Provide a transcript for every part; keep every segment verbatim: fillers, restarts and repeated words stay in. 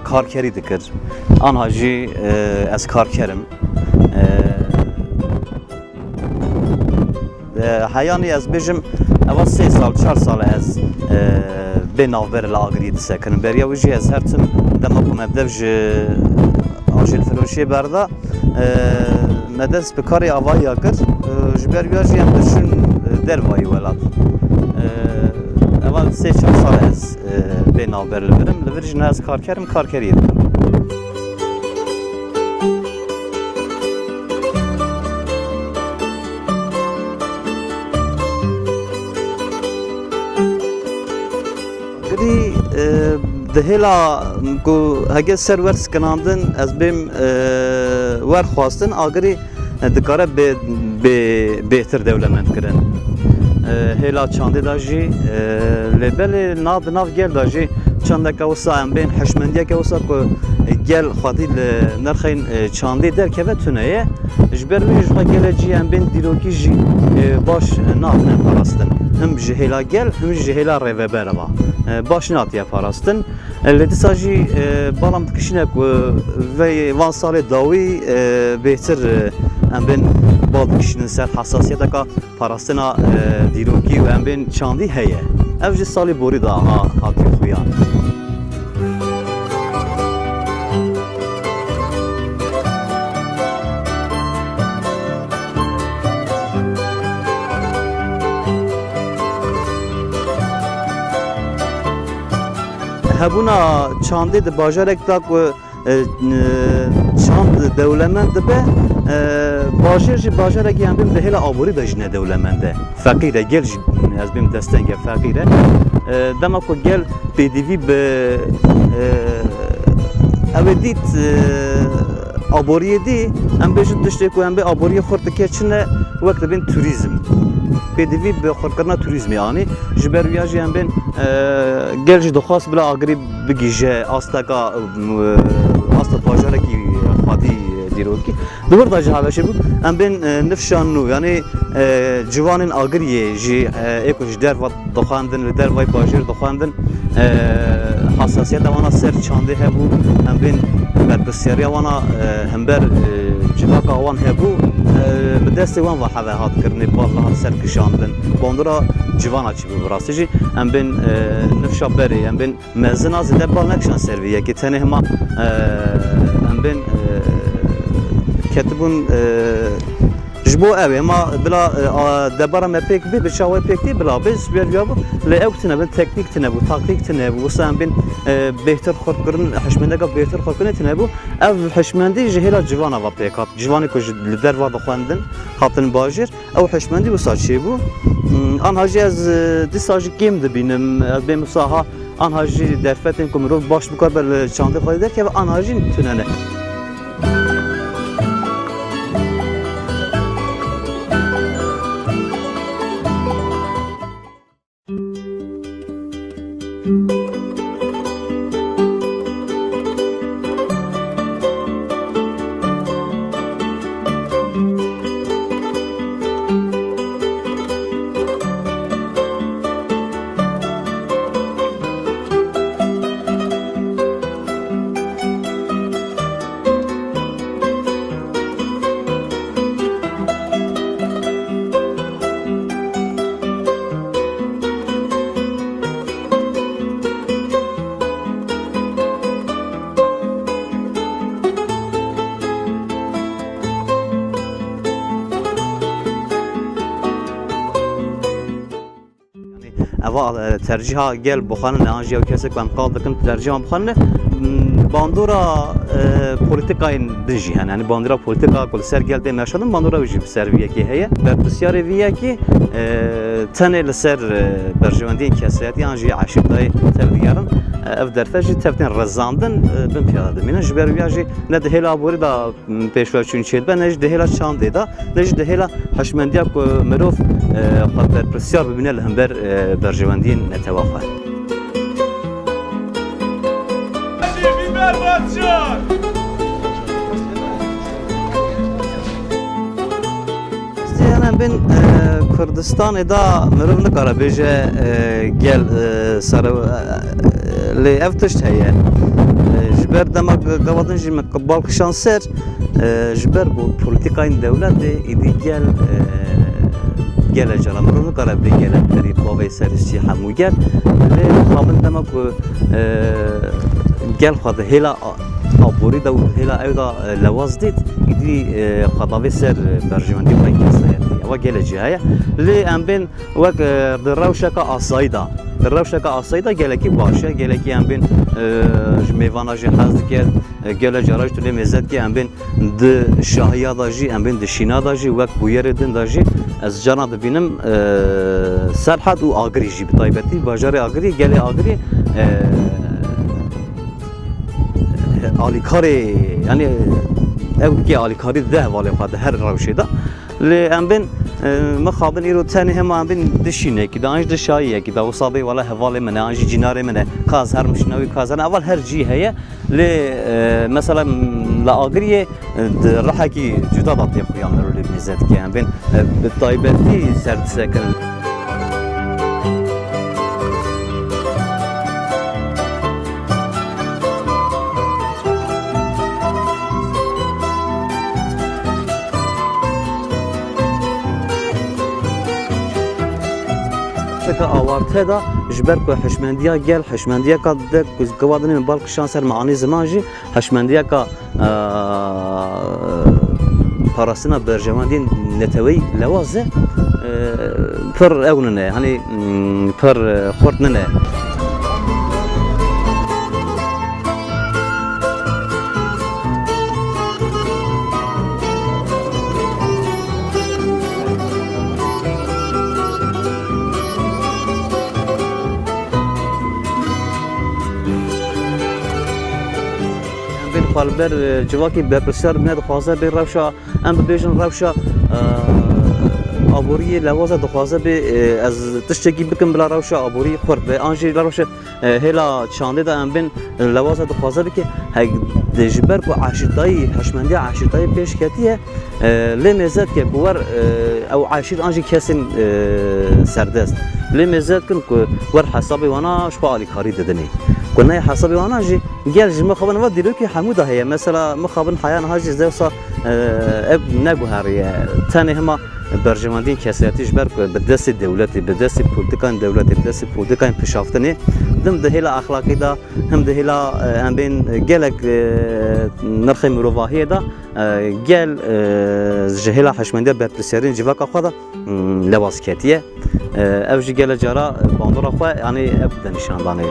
Karkerî dikir. Anha jî, e, ez karker im. E, e, heyanî ez bêjim, eva sê sal, çar sal e ez, e, bê navber li Agiriyê disekinim. Beriya wî jî ez her tim dema ku me bi dev ji ajêlfiroşiyê berda, e, me dest bi karê avayî ya kir. E, ji ber wî ya jî em diçûn, e, dervayî welat. E, eva sê çar sal e ez, e, bê navber li vir im. Li vir jî ne ez karker im, karkeriyê dikim. Agirî, e, di hêla ku heke ser wer sikinandin, ez bêm, e, wer xwestin, Agirî, e, dikare bê, bê, bêhtir dewlemend kirin. E, hêla çandê de jî, e, lê belê nav, di nav gel de jî çandeke wisa em bên hişmendiyeke wisa ku gel xwedî li nirxên, e, çandê derkeve tune ye. Ji ber wî jî xwe gelê cî em bên dîrokî jî, e, baş, e, natine parastin. Him ji hêla gel, him jî ji hêla rêveber ve, e, baş natiye parastin. E, lê dîsa jî, e, bala min dikişîne ku vê van salê dawî, e, bêhtir, e, em bên bal dikişînin ser hesasiyeteka parastina, e, dîrokî û em bên çandî heye. Ev jî salê borî de ha, hatiye xuyan. Hebûna çandê di bajarek de ku, e, e, çand dewlemend dibe, e, bajêr jî bajarekî em bêm di hêla aborî de jî ne dewlemend e. Feqîr e, gel jî ez bêm destenge feqîr e. E, dema ku gel pêdivî bi, e, ew ê dît, e, aboriyê dî, em bêjin tiştê ku em bê aboriyê xurt dike çi ne, wek dibên turîzm. Pêdivî bi xurtkirina turîzmê anî. Ji ber wiya jî em bên, e, gel jî dixwast bila Agirî bigihîje asteka, e, asta bajarekî xwedî dîrokî. Di wir de jî heveşê bû. Em bên, e, nifşan nû, yanî, e, ciwanên Agiriyê jî, e, ê ku ji derve dixwendin, li dervayî bajêr dixwendin, e, hesasiyeta wana ser çandê hebû, em bên berpirsyariya wana, e, hember, e, civaka wan hebû, e, bi destê wan ve heve hat kirinê, bal ve hat ser kişandin. Bandora civana çi bû bi rastî jî, em bên, e, nifşa berê, em bên mezina zêde bal nekişan ser vî yekê, tenê hema, e, em bên, e, ketibûn, e, ji bo ew ê, ma bila, e, a, debara me pêk bê, bi çawa pêk tê bila bê, ji ber viya bû, lê ew tine bin, teknîk tine bû, taktîk tine bû, wisa em bên, e, bêhtir xurtkirin, hişmendeka bêhtir xurtkirinê tine bû. Ev hişmendî ji hêla civana ve pêk hat. Ciwanê ku ji, li derva dixwendin, hatin bajêr, ew hişmendî wisa çêbû. Hmm, anha jî ez, e, dîsa jî kêm dibînim, ez bêm wisa ha, anha jî derfetên ku mirov baş bikaribe li çandê xwe derkeve, anha jî tune ne. Yanî eva, e, tercîha gel bixwanin, an jî ew kesê ku em qal dikin tercîha bixwanin, m, bandora, e, polîtikayên din jî hene. Yanî bandora polîtika ku li ser gel tê meşandin, bandora wî jî bi ser vî yekê heye. Berpirsyarê vî yekê, e, tenê li ser, e, berjewendiyên kesayetî an jî eşîrtayê tevdigerin. E, ev derfet jî tev tên rêzandin, e, bin piyade dimînin. Ji ber wîya jî ne di hêla aborî de pêşveçûn çêdibe, ne jî di hêla çandê de, ne jî di hêla hişmendiya ku mirov, e, xwe berpirsyar bibîne li hember, e, berjewendiyên netewa xwe. Em bên, e, Kurdistanê de mirov nikare bêje, e, gel, e, sere, e, lê ev tişt heye. E, ji Her dema gava din jî min bal kişand ser, e, ji ber ku polîtîkayên dewletê êdî gel, e, gele cara mirov nikare bê gele perî bavê serî çî hemû gel. Lê mixabin dema ku, e, gel xwe di hêla aborî de û hêla ew de, e, lewaz dît, êdî, e, xwe davê ser, e, berjewendî xwe yê kesayetî. Ewa gelê cî heye. Lê em bên wek, e, di rewşeke asayî de, di rewşeke asayî de gelekî baş e, gelekî em bên, e, ji mêvana jî hez dike, e, gele cara jî tu lê mêze dike, em bên di şahiya de jî, em bên di şîna de jî, wek bûyerê din de jî, ez carna dibînim, e, Serhed û Agirî jî, bi taybetî bajarê Agirî, gelê Agirî, e, alîkarê, yanî ew dikê alîkarî dide hevalê xwe di her rewşê de. Lê em bên, e, mixabin îro tenê hema em bên di şînekî de, an jî di şahiyekî de, wisa bê wele hevalê min e, an jî cînarê min e, ka ez herim şîna wî, ka ez herim, eval her cî heye. Lê, e, mesela, m, li Agiriyê, e, di rihekî cuda de tê xuya mirov lê mêze dike. Em bên, e, bi taybetî serdîsekin. Tişteke awarte de ji ber ku hişmendiya gel, hişmendiyeka de ku gava dinê min bal kişand ser meanî ziman jî, hişmendiyeka, e, parastina berjewendiyên neteweyî lewaz e, e, pir ew nine, hanî, mm, pir, e, xurt nine. Em bên xwe li ber, e, civakî berpirsiyar bine, dixwaze bê rewşa, em bibêjin rewşa, e, aboriyê lewaz e, dixwaze bê, e, ez tiştekî bikim bila rewşa aborî xurt be, an jî rewşa, e, hêla çandê de em bên, e, lewaz e, dixwaze bike, hek de ji ber ku eşîrtayî, hişmendiya eşîrtayî pêş ketiye, e, lê mêze dike ku wer, e, ew eşîr an jî kesên, e, serdest. Lê mêze dikin ku wer hesabê wana ji xwe alîkarî didinê. Ku neyê hesabê wana jî gel ji mixabin va dîrokî hemû de heye. Mesela mixabin heya niha jî zewsa, e, ev neguheriye. Tenê hema berjewendiyên kesayetî ji ber ku bi destê dewletê, bi destê polîtîkayên dewletê, bi destê polîtîkayên pişaftinê, dim di hêla exlaqî de, him di hêla, e, em bên gelek, e, nirxê mirovahiyê de, e, gel, e, ji hêla hişmendiya berpirsiyarên civaka xwe de, mm, lewaz ketiye. E, ev jî gele cara bandora xwe, yanî ev dide nîşandanê.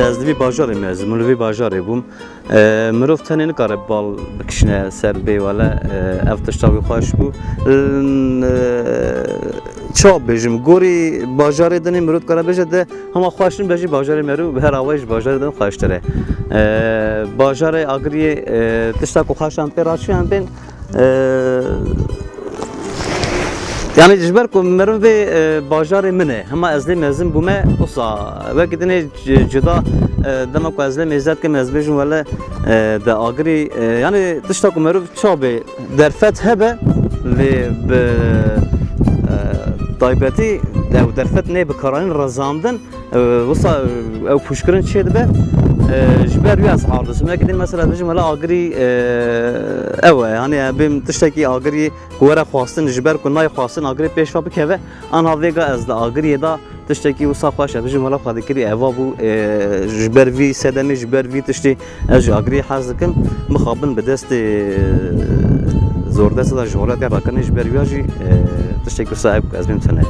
Ez di vî bajarê me, ez mirovî bajarê bûm. E, mirov tenê nikare bal bikişine ser bê wele, e, ev tişta wî xweş bû. L-, e, çawa bêjim, gorî bajarê dinê mirov dikare bêje de hema xweş in be jî bajarê me rû bi her awayî ji bajarê din xweştir e. E, bajarê Agiriyê, e, tişta ku xweş em pê raçiyan bên, e, yanî ji ber ku mirov bê, e, bajarê min e, hema ez lê mezin bûme, wisa wekî dinê c-, cuda, e, dema ku ez lê mêze dikim, ez bêjim wele, e, de Agirî, e, yanî tişta ku mirov çawa bê derfet hebe, lê bi, e, taybetî ew derfet nê bi karanîn rezandin, e, wisa, e, ew pûçkirin çê dibe, e, ji ber wî ez ardisim. Wekî din mesela bêjim wele Agirî, e, ew e, yanî, e, bêm tiştekî Agirî ku were xwestin, ji ber ku nayê xwestin Agirê pêş ve bikeve, anha vêga ez di Agiriyê de tiştekî wisa xweş e, bijim wela xwe dikirî eva bû, e, ji ber vî sedemê, ji ber vî tiştî ez ji Agiriyê hez dikim, mixabin bi destê, e, zordestê de ji holatiya rakirinê, ji ber wiya jî, e, tiştekî wisa ev ez bêm tune.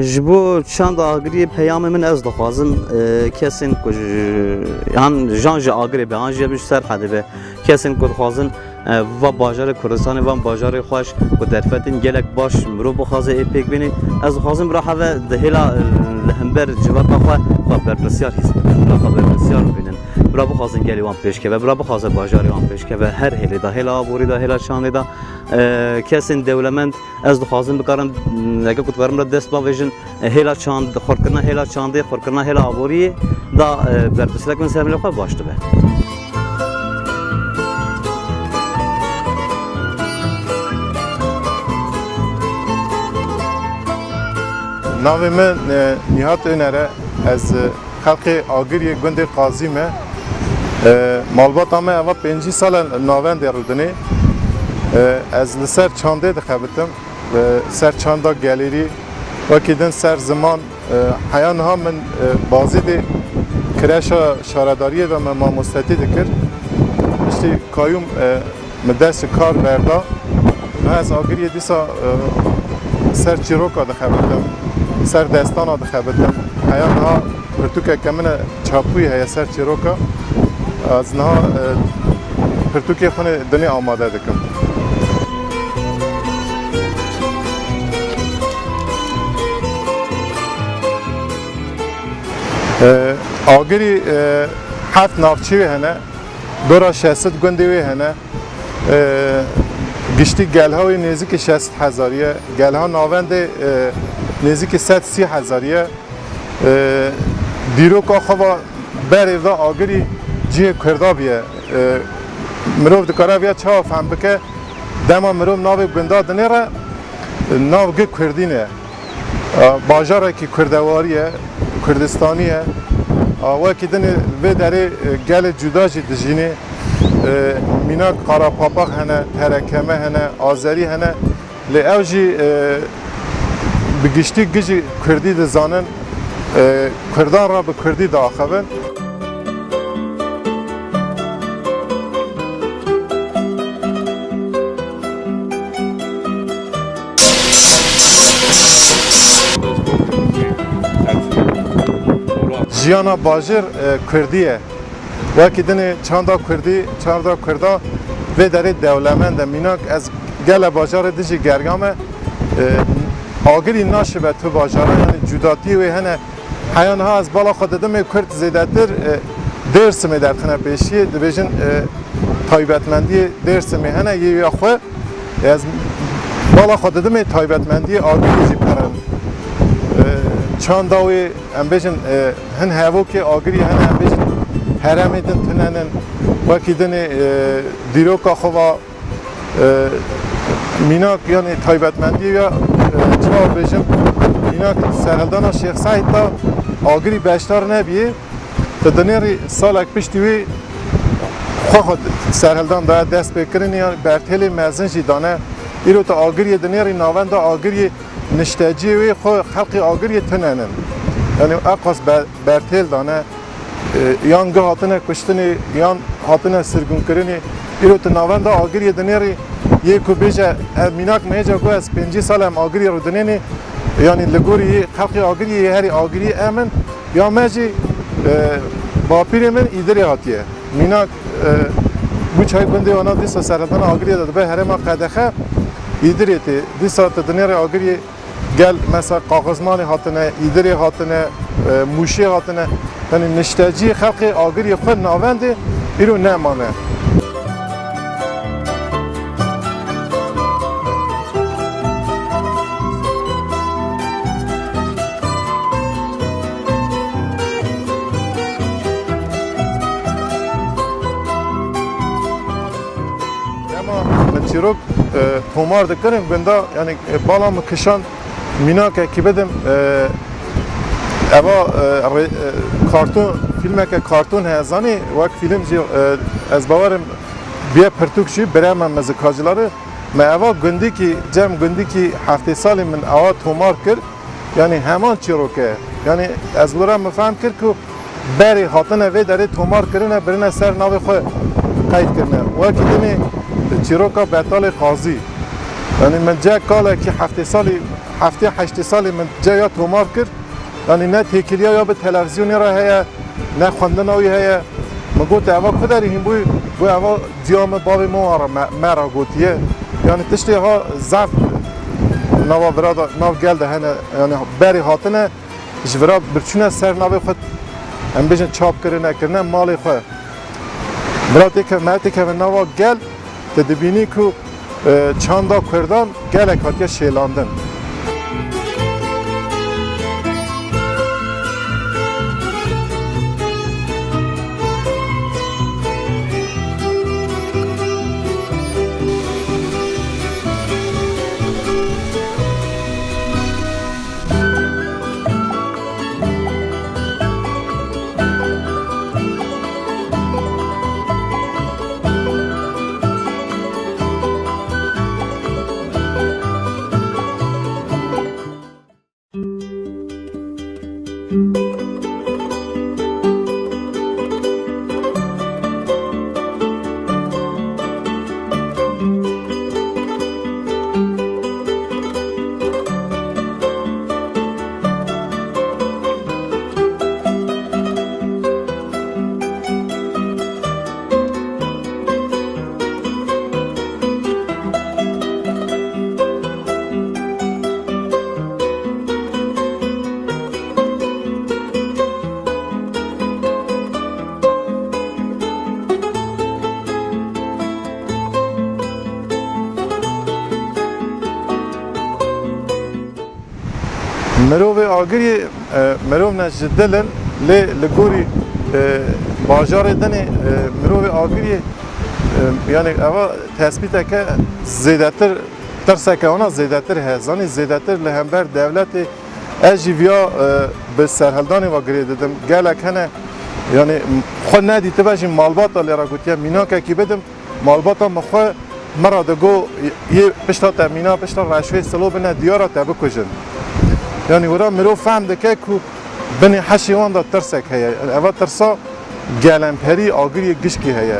Ji bo çanda Agiriyê peyamê min, ez dixwazim, e, kesên ku ji, yan jan ji Agirê be, yan jî ji Serhedê be, kesên ku dixwazin, e, va bajarê Kurdistanê, van bajarê xweş ku derfetên gelek baş mirov bixwaze ê pêk bînî, ez dixwazim bira heve di hêla, e, li hember civaka xwe, xwe berpirsyar hîs bikin, bira xwe berpirsyar bibînin, bira bixwazin gelê wan pêşkeve, bira bixwaze bajarê wan pêşkeve, her hêlê de, hêla aborî de, hêla çandê de, e, kesên dewlemend, ez dixwazim bikarim, neke ku dikarim re dest bavêjin, hêla çand, xurtkirina hêla çandê, xurtkirina hêla aboriyê da, e, berpirsiyek min ser milê xwe baş dibe. Navê min, e, Nîhat Oner e. Ez, e, xelkê Agiriyê gundê Qazî me. E, malbata me eva pêncî sal e navendê rûdinê. E, ez li ser çandê dixebitim. E, ser çanda gelêrî. Wekî din ser ziman, e, heya niha min, e, Bazîdê kireşa şaredariyê de me mamostetî dikir. Piştî kayûm, e, min dest ji kar berda. Niha ez Agiriyê dîsa, e, ser çîroka dixebitim, ser destana dixebitim. Heya niha pirtûkeke min e, çapûyî heye ser çîroka. Ez niha, e, pirtûkê xwe nê dinê amade dikim. E, Agirî, e, heft navçê wê hene, dora şeşt gundê wê hene. E, giştî gelha wê nêzîkî şeşt hezarî ye, gelha navendê, e, nêzîkî sed sî hezarî ye. E, dîroka xwe va berê ve Agirî cihê Kurda bûye. E, mirov dikare viya çawa fehm bike, dema mirov navê gunda dinêre, e, nav gi Kurdî ne. A, bajarekî kurdewarî ye, Kurdistanî ye. A, wekî dinê vê derê, e, gelê cuda jî dijînê. E, mînak Qarapapax hene, Terekeme hene, Azerî hene. Lê ew jî, e, bi giştî gijî Kurdî dizanin, e, Kurdan re bi Kurdî diaxivin. Jiyana bajêr, e, Kurdî ye. Wekî dinê çanda Kurdî, çanda Kurda vê derê dewlemend e. Mînak ez gele bajarê dijî gergame, e, Agirî naşibe tu bajara, yanî cudatiyê wê hene. Heya niha ez bala xwe didimê Kurd zêdetir, e, Dêrsimê derxine pêşiyê, dibêjin, e, taybetmendiyê Dêrsimê hene, yê ya xwe. Ez bala xwe didimê taybetmendiyê Agirî jî pir in. E, çanda wê, em bêjin, e, hin hevokê Agirî hene, em bêjin heremê din tune nin. Wekî dinê, e, dîroka xwe va E, mînak, yanî taybetmendiyê ya, e, çawa bêjim, mînak serhildana Şêx Seîd da Agirî beşdar nebîyê. Tu dinêrî salek piştî wî xwe xwe serhildan daye dest pê kirinê, yanî bertêlê mezin jî dane. Îro tu Agiriyê dinêrî, navenda Agiriyê nişteciyê wê xwe xelqê Agiriyê tune nin. Yanî eqas be-, bertêl dane. E, yan gi hatine kuştinê, yan hatine sirgûnkirinê. Îro tu navenda Agiriyê dinêrî, yê ku bêje, e, mînak me hêca got, ez pêncî sal em Agiriyê rûdinênê, yanî li gorî yê xelkê Agiriyê, yê herî Agiriyê em in, ya me jî, e, bapîrê min Îdirê hatiye. Mînak, e, Guçay gundê wana dîsa serhildana Agiriyê de dibe herêma Qedexe, Îdirê tê. Dîsa tu dinêrî Agiriyê, gel, mesela, Qaxizmanê hatine, Îdirê hatine, e, Mûşê hatine. Yanî nişteciyê xelkê Agiriyê xwe navendê îro nemane. Dema min çîrok, e, tomar dikirin, gunda, yanî, e, bala min kişand, mînakekî bidim, e, eva, e, rê-, e, karton, fîlmeke karton heye, zanî, wek fîlm jî, e, ez bawerim bîye pirtûk jî, Bremen mizikacıları. Me eva gundîkî, cem gundîkî heftê salî min eva tomar kir. Yanî heman çîroke. Yanî ez li ra min fehm kir ku berê hatine vê derê tomar kirine, birine ser navê xwe qeyd kirine. Wekî dinê çîroka Betalê Qazî. Yanî min cek kalekî heftê salî Heftê heştê salê min caya tomar kir. Yanî ne têkiliya ya bi televîzyonê re heye, ne xwendina wî heye. Min got, "Eva ku derê hîn bûyî?" Got, "Eva diya min bavê min wan re me, me re gotiye." Yanî tiştê ha zaf nava vira de, nav gel de hene, yanî berê hatine, ji vira birçûne ser navê xwe, em bêjin çap kirine, kirine malê xwe. Vira têke-, me têkeve nava gel, tu dibînî ku, e, çanda Kurdan gelek hatiye şêlandin. Mirovê Agiriyê, e, mirov ne ji dil in, lê li gorî, e, bajarê dinê, e, mirovê Agiriyê, e, yanî eva tespîteke zêdetir, tirseke wana zêdetir heye. Zanî zêdetir li hember dewletê, ez jî viya, e, bi serhildanê ve girê didim. Gelek hene, yanî xwe nedîtibe jî malbata lê re gotiye mînakekî bidim. Malbata min xwe min re digo, yê pişta te mîna, pişta reşwê silo bine diyara te bikujin. Yanî wira mirov fehm dike ku binê heşê wan de tirsek heye. Eva tirsa gelemperî, agiriyê gişkî heye.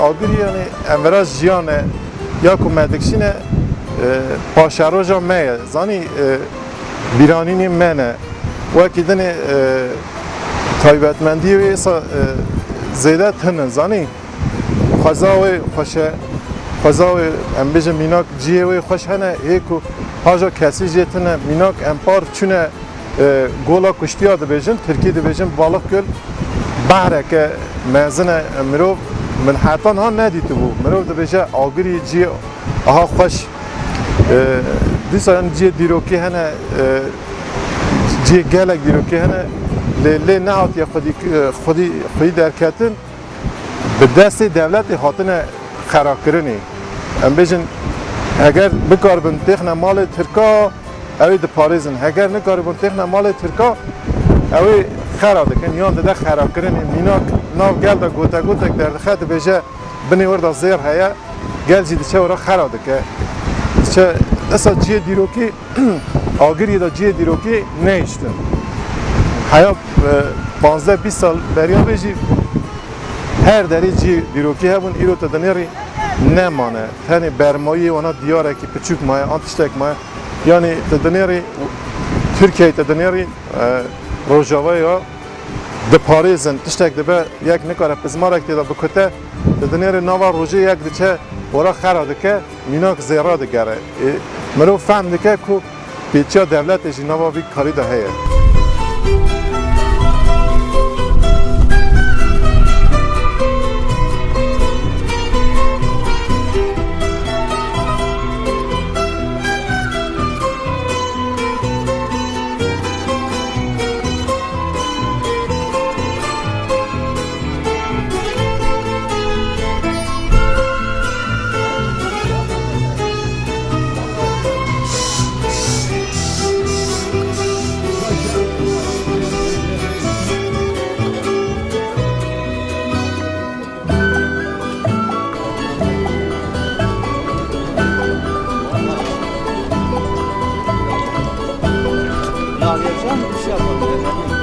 Agirî, yanî, em vera jiyan e, ya ku me dikişîne, e, paşeroja me ye. Zanî, e, bîranînê me ne. Wekî dinê, e, taybetmendiyê wê êsa, e, zêde tune, zanî. Xweza wê xweş e, xweza wê, em bêjin, mînak cihê wê xweş hene, hê ku haja kesî jê tune, mînak em par çûne, e, gola kuştiya dibêjin, tirkî dibêjin Balıkgöl, behreke mezin e, mirov, min heta niha nedîtibû. Mirov dibêje, Agirî cihê aha xweş. E, dîsa, yanî, cihê dîrokî hene, e, cihê gelek dîrokî hene, lê, lê nehatiye xwedî, e, xwedî, xwedî derketin. Bi destê dewletê hatine xerakirinê. Em bêjin, heger bikaribin têxine malê Tirka, ew ê diparêzin. Heger nikaribin têxine malê Tirka, ew ê xera dikin, yan dide xerakirinê. Mînak nav gel de gotegotek derdixe, dibêje, binê wir de zêr heye, gel jî diçe wira xera dike. Diçe, esa cihê dîrokî, Agiriyê de cihê dîrokî nehiştin. Heya, e, panzdeh bîst sal beriya vê jî her derê cihê dîrokî hebûn, îro te dinêrî nemane. Tenê bermayiyê wana diyarekî piçûk maye, an tiştek maye. Yanî te dinêrî Tirkiyeyê, te dinêrî, e, Rojavayê ya diparêzin, tiştek dibe, yek nikare pizmarek tê de bikute, te dinêrî nava rojê yek diçe wira xera dike. Mînak zêra digere. Ê, mirov fehm dike ku pêçiya dewletê jî nava vî karî de heye. Abi, yapacağım, bir şey yapalım.